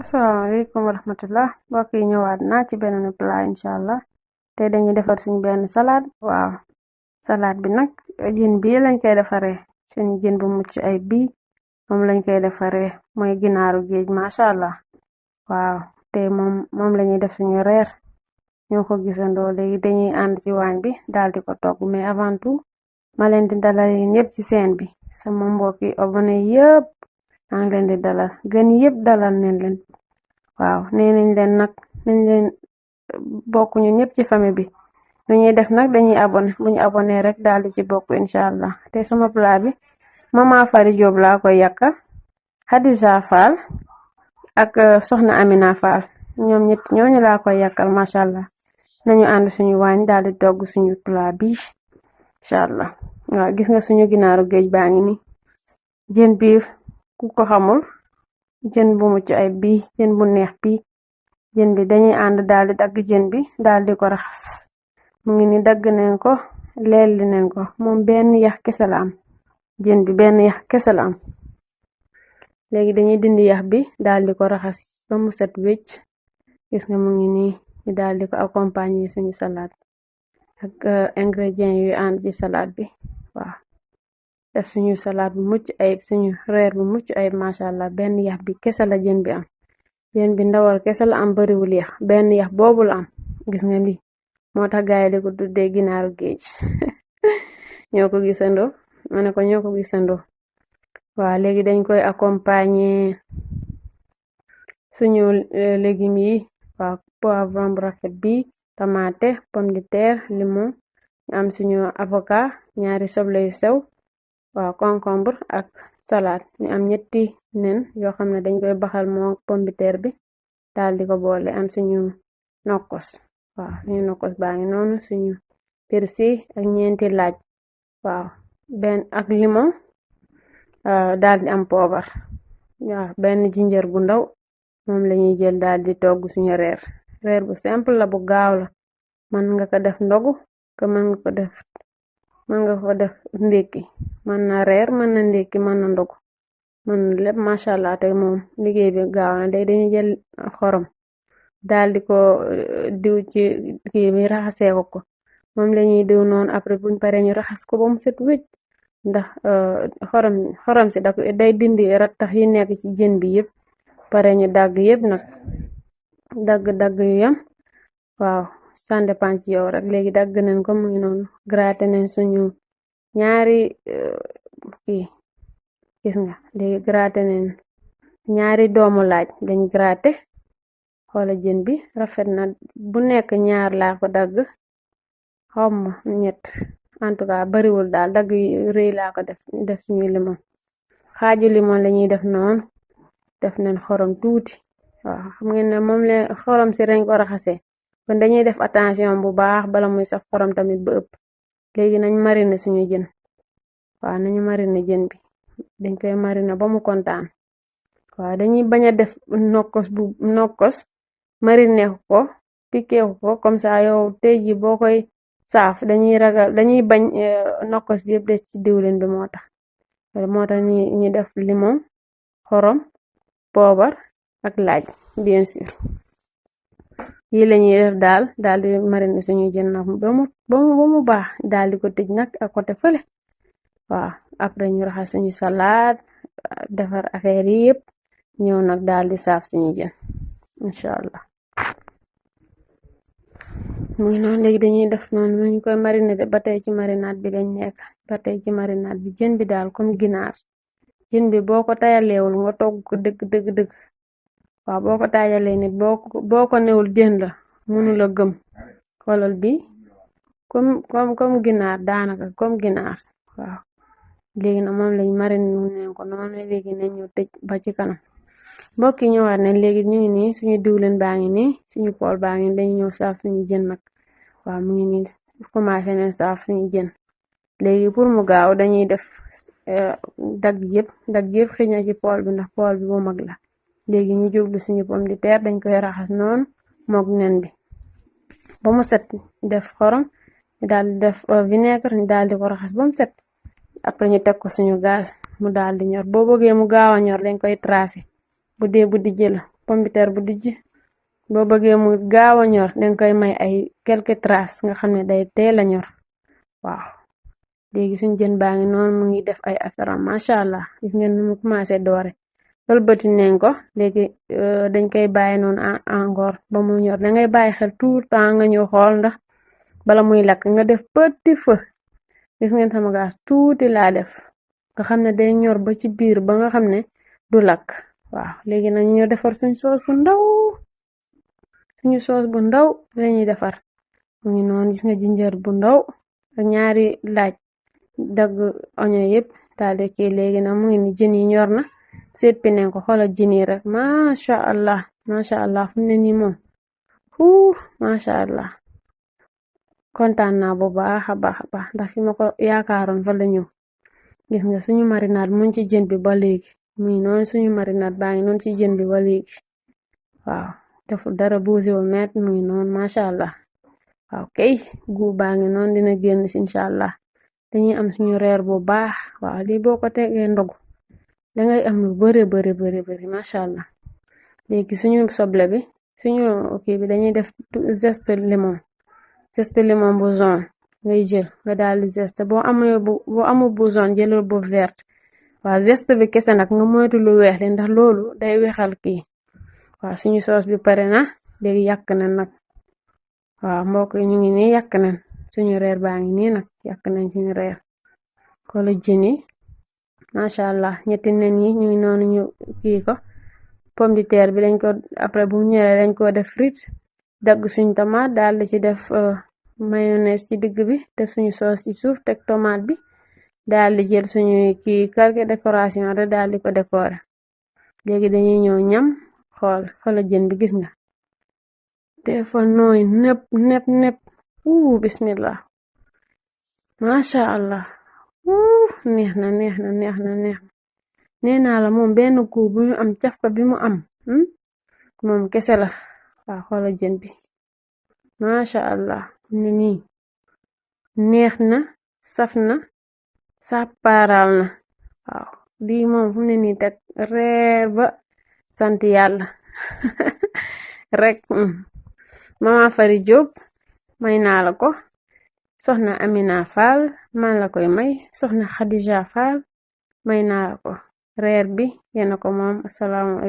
Assalamualaikum warahmatullah. Mbokk yi ñëwaat naa ci beneen plat inshallah. Tey dañuy defar suñu benn salade. Waaw, salade bi nag jën bii lañ koy defaree. Suñu jën bu mucc ay bii moom lañ koy defaree mooy ginaaru géej masha Allah. Waaw, tey moom lañuy def suñu reer. Ñoo ko gisandoo léegi dañuy ànd ci waañ bi daal di ko togg, mais avant tout ma leen di dalal yéen yépp ci seen bi. Sama mbokk yi abonné yépp maa ngi leen di dalal, gën yépp dalal neen leen. Waaw, nee nañ leen nag nañ leen bokk ñu ñëpp ci famille bi. Lu ñuy def nag dañuy abonné, bu ñu abonné rek daal di ci bokk inshallah. Te sama plat bi mama Fari Diop laa koy yàkkal, Hadija Fall ak soxna Amina Fall. Ñoom ñett ñooñu laa koy yàkkal masha Allah. Nañu ànd suñu waañ daal di togg suñu plat bi inshallah. Waaw, gis nga suñu ginaaru géej baa ngi ni. Jën bi ku ko xamul, jën bu mucc ay bii, jën bu neex bi. Jën bi dañuy ànd daal di dagg jën bi daal di ko raxas. Mu ngi ni dagg neen ko, lelli neen ko, moom benn yax kese la am. Jën bi benn yax kese la am. Léegi dañuy dindi yax bi daal di ko raxas ba mu set wecc. Gis nga mu ngi ni ñu daal di ko accompagner suñu salade ak ingrédients yu ànd ci salade bi. Waaw, def suñu salade bu mucc ayib, suñu reer bu mucc ayib masha Allah. Benn yax bi kese la jën bi am. Jën bi ndawal kese la am, bariwul yax, benn yax boobu la am. Gis nga lii moo tax gaay di ko tuddee ginaaru géej. Ñoo ko gisandoo, ma ne ko ñoo ko gisandoo. Waaw, léegi dañ koy accompagner suñu légumes yi. Waaw, poivron bu rafet bi, tomate, pomme de terre, limon. Ñu am suñu avocat, ñaari soble yu sew. Waaw, concombre ak salade. Ñu am ñetti nen yoo xam ne dañ koy baxal moo pomme de terre bi daal di ko boole. Am suñu nokkos. Waaw, suñu nokkos baa ngi noonu, suñu persil ak ñeenti laaj. Waaw, benn ak limon daal di am poobar. Waaw, benn jinjër bu ndaw moom lañuy jël daal di togg suñu reer. Reer bu simple la, bu gaaw la. Mën nga ko def ndogu ko mën nga ko def ndékki. Mën na reer, mën na ndékki, mën na ndogu, mën na lépp masha Allah. Te moom liggéey bi gaaw na. Dañuy jël xorom daal di ko diw ci kii bi raxasee ko moom lañuy diw noonu. Après buñ paree ñu raxas ko ba mu set wecc, ndax xorom si day dindi rattax yi nekk ci jën bi yépp. Pare ñu dagg yépp nag, dagg yu yam. Waaw, ça dépend ci yow rek. Léegi dagg nañ ko mu ngi noonu. Gratter nañ suñu ñaari kii, gis nga léegi gratter nañ ñaari doomu laaj dañ gratter. Xoola jën bi rafet na, bu nekk ñaar laa ko dagg, xawma ñett, en tout cas bariwul daal. Dagg yu rëy laa ko def suñu limon, xaaju limon lañuy def noonu. Def nañ xorom tuuti. Waaw, xam ngeen ne moom leen xorom si reñ ko raxasee, kon dañuy def attention bu baax bala muy saf xorom tamit ba ëpp. Léegi nañ mariner suñu jën. Waaw, nañu mariner jën bi, dañ koy mariner ba mu kontaan. Waaw, dañuy bañ a def nokkos mariner ko piqué ko comme ça. Yow tey ji boo koy saaf dañuy bañ nokkos bi yëpp des ci diwlin bi, moo tax ñi def limon, xorom, poobar ak laaj bien sûr. Yi lañuy def daal di mariner suñu jën nag ba mu baax, daal di ko tëj nag ak côté fële. Waaw, après ñu raxas suñu salade, defar affaire yi yépp, ñëw nag daal di saaf suñu jën inshallah. mu ngi noonu. Léegi dañuy def noonu ñu koy mariner ba tey ci marinade bi lañ nekk, ba tey ci marinade bi. Jën bi daal comme ginaar, jën bi boo ko tayaleewul nga togg ko dëgg. Waaw, boo ko taajalee nit boo ko newul jën la mënu la gëm. Xoolal bi comme ginaar, daanaka comme ginaar. Waaw, léegi na moom lañ mariner neen ko noonu. Léegi nañ ñu tëj ba ci kanam. Mbokk yi ñëwaat nañ. Léegi ñu ngi nii, suñu diwlin baa ngi nii, suñu pool baa ngi dañu ñëw saaf suñu jën nag. Waaw, mu ngi nii commencé nañ saaf suñu jën. Léegi pour mu gaaw dañuy def dagg yépp xëj na ci pool bi ndax pool bi bu mag la. Léegi ñu jublu suñu pomme de terre, dañ koy raxas noonu moog nen bi ba mu set. Def xorom, ñu daal di def vinaigre, ñu daal di ko raxas ba mu set. Après ñu teg ko suñu gaz mu daal di ñor. Boo bëggee mu gaaw a ñor dañ koy tracé. Bu dee bu dijj la pompiteer bu dijj boo bëggee mu gaaw a ñor danga koy may ay quelques traces nga xam ne day teel a ñor. waaw léegi suñ jën baa ngi noonu mu ngi def ay affaire am macha allah gis ngeen nu mu commencé doore ëlbati nañ ko léegi dañ koy bàyyi noonu encore ba mu ñor dangay bàyyi xel tout temps nga ñëw xool ndax bala muy lakk nga def petit feu. gis ngeen sama gaas tuuti laa def nga xam ne day ñor ba ci biir ba nga xam ne du lakk. waaw léegi nag ñu defar suñu soos bu ndaw lañuy defar mu ngi noonu gis nga jinjër bu ndaw ak ñaari laaj dagg oño yépp daal di kii léegi nag mu ngi ni jën yi ñor na seppi nañ ko xoolal jën yi rek macha allah fu mu ne nii moom macha allah kontaan naa bu baax a baax ndax fi ma ko yaakaaroon fa la ñëw. gis nga suñu marinade mu ngi ci jën bi ba léegi muy noonu suñu marinade baa ngi noonu ci jën bi ba léegi waaw defu dara buusiwul met mu ngi noonu macha allah. waaw kay gu baa ngi noonu dina génn si incha allah dañuy am suñu reer bu baax. waaw lii boo ko tegee ndogu dangay am lu bari macha allah. léegi suñu soble bi suñu kii bi dañuy def zeste limon bu jaune ngay jël nga daal di zeste boo amul bu jaune jëlal bu vert. waaw zeste bi kese nag nga moytu lu weex li ndax loolu day weexal kii. waaw suñu soos bi pare na léegi yàq na nag. waaw mbokk yi ñu ngi nii yàq nañ suñu reer baa ngi nii nag yàq nañ suñu reer xoolal jën yi macha allah ñetti nen yi ñu ngi noonu ñu kii ko pomme de terre bi dañ ko après bu ñëwee dañ ko def frite dagg suñu tomate daal di ci def mayonnaise ci digg bi def suñu soos ci suuf teg tomate bi daal di jël suñu kii quelque décoration rek daal di ko décorer. léegi dañuy ñëw ñam xoolal jën bi gis nga dafa nooy nepp bismillah macha allah neex na nee naa la moom benn ku bu ñu am cafka bi mu am moom kese la. waaw xoolal jën bi macha allah ni nii neex na saf na sàppaaral na. waaw lii moom fu ne nii teg reer ba sant yàlla rek. Mama Fari Diop may naa la ko soxna Amina Fall man la koy may soxna Khadija Fall may naa la ko reer bi yéena ko moom. assalaamu